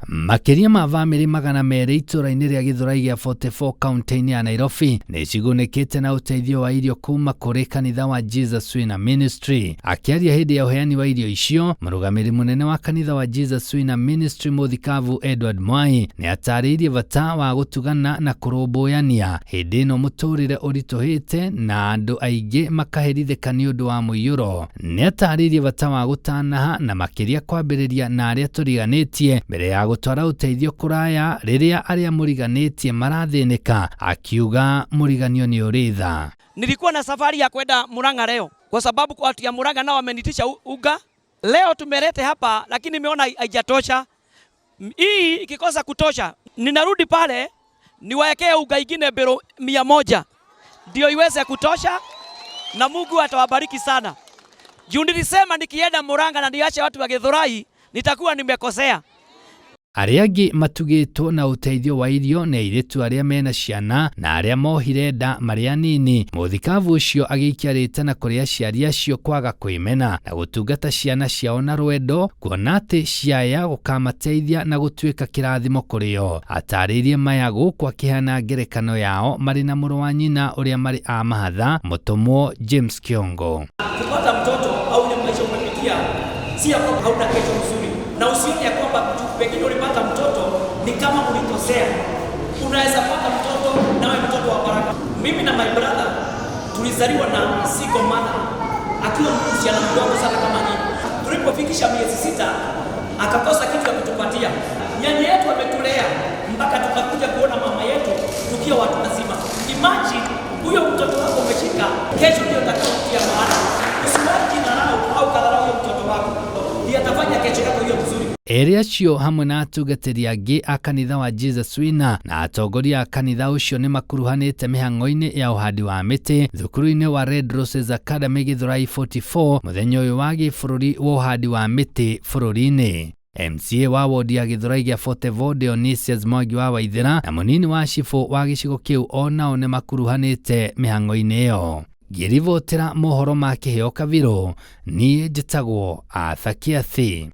Makĩria ma bamĩrĩ 200 itũũra-inĩ rĩa Gĩthũrai gĩa 44 kaunti-inĩ ya Nairobi nĩ cigunĩkĩte na ũteithio wa irio kuma kũrĩ kanitha wa Jesus Winner Ministry. Akĩaria hĩndĩ ya ũheani wa irio icio, mũrũgamĩrĩri mũnene wa kanitha wa Jesus Winner Ministry Mũthikabu Edward Mwai nĩ atarĩirie bata wa gũtugana na kũrũmbũyania hĩndĩ ĩno mũtũrĩre ũritũhĩte na andũ aingĩ makaherithĩka nĩ ũndũ wa mũiyũro. Nĩ atarĩirie bata wa gũtanaha na makĩria kwambĩrĩria na arĩa tũriganĩtie mbere ya gũtwara ũteithio kũraya rĩrĩa arĩa mũriganĩtie marathĩnĩka, akiuga mũriganio nĩ ũrĩ tha. Nilikuwa na safari ya kwenda Murang'a leo kwa sababu watu ya Murang'a nao wamenitisha unga. Leo tumelete hapa, lakini nimeona haijatosha. Hii ikikosa kutosha, ninarudi pale niwaekee unga ingine bero 100 ndio iweze kutosha, na Mungu atawabariki sana. Juu nilisema nikienda Murang'a na niache watu wa Githurai nitakuwa nimekosea. Arĩa angĩ matugĩtwo na ũteithio wa irio nĩ airĩtu arĩa mena ciana na arĩa mohire nda marĩ anini. Mũthikabu ũcio agĩikia rĩtana kũrĩ aciari acio kwaga kwĩmena na gũtungata ciana ciao na rwendo, kuona atĩ ciaya gũkamateithia na gũtuĩka kĩrathimo kũrĩ o. Atarĩirie maya gũkũ akĩheana ngerekano yao marĩ na mũrũ wa nyina ũrĩa marĩ a mahatha, mũtũmwo James Kiongo. Kupata mtoto au ile maisha umepitia si ya kwamba hauna kesho mzuri, na usione ya kwamba pengine ulipata mtoto ni kama ulikosea. Unaweza pata mtoto nawe mtoto wa baraka. Mimi na my brother tulizaliwa na single mother akiwa msichana mdogo sana kama nyinyi. Tulipofikisha miezi 6 akakosa kitu ya kutupatia. Nyanya yetu ametulea mpaka tukakuja kuona mama yetu tukiwa watu wazima. Imagine huyo mtoto wako umeshika, kesho ndio utakayokutia maana. Usiwahi jidharau au kadharau huyo mtoto wako, ndiye atafanya kesho yako hiyo mzuri. Erĩ acio hamwe na atungatĩri angĩ a kanitha wa Jesus Winner na atongoria a kanitha ũcio nĩ makuruhanĩte mĩhang'o-inĩ ya ũhandi wa mĩtĩ thukuru-inĩ wa Red Roses Academy Githurai 44 mũthenya ũyũ wa gĩbũrũri wa ũhandi wa mĩtĩ bũrũri-inĩ. MCA wa wodi ya Githurai gĩa 44 Dionysius Mwangi wa Waithera na mũnini wa cibũ wa gĩcigo kĩu o nao nĩ makuruhanĩte mĩhang'o-inĩ ĩyo. Ngĩribotera mohoro ma Kĩheo Kabirũ, niĩ njĩtagwo Arthur Kĩathi.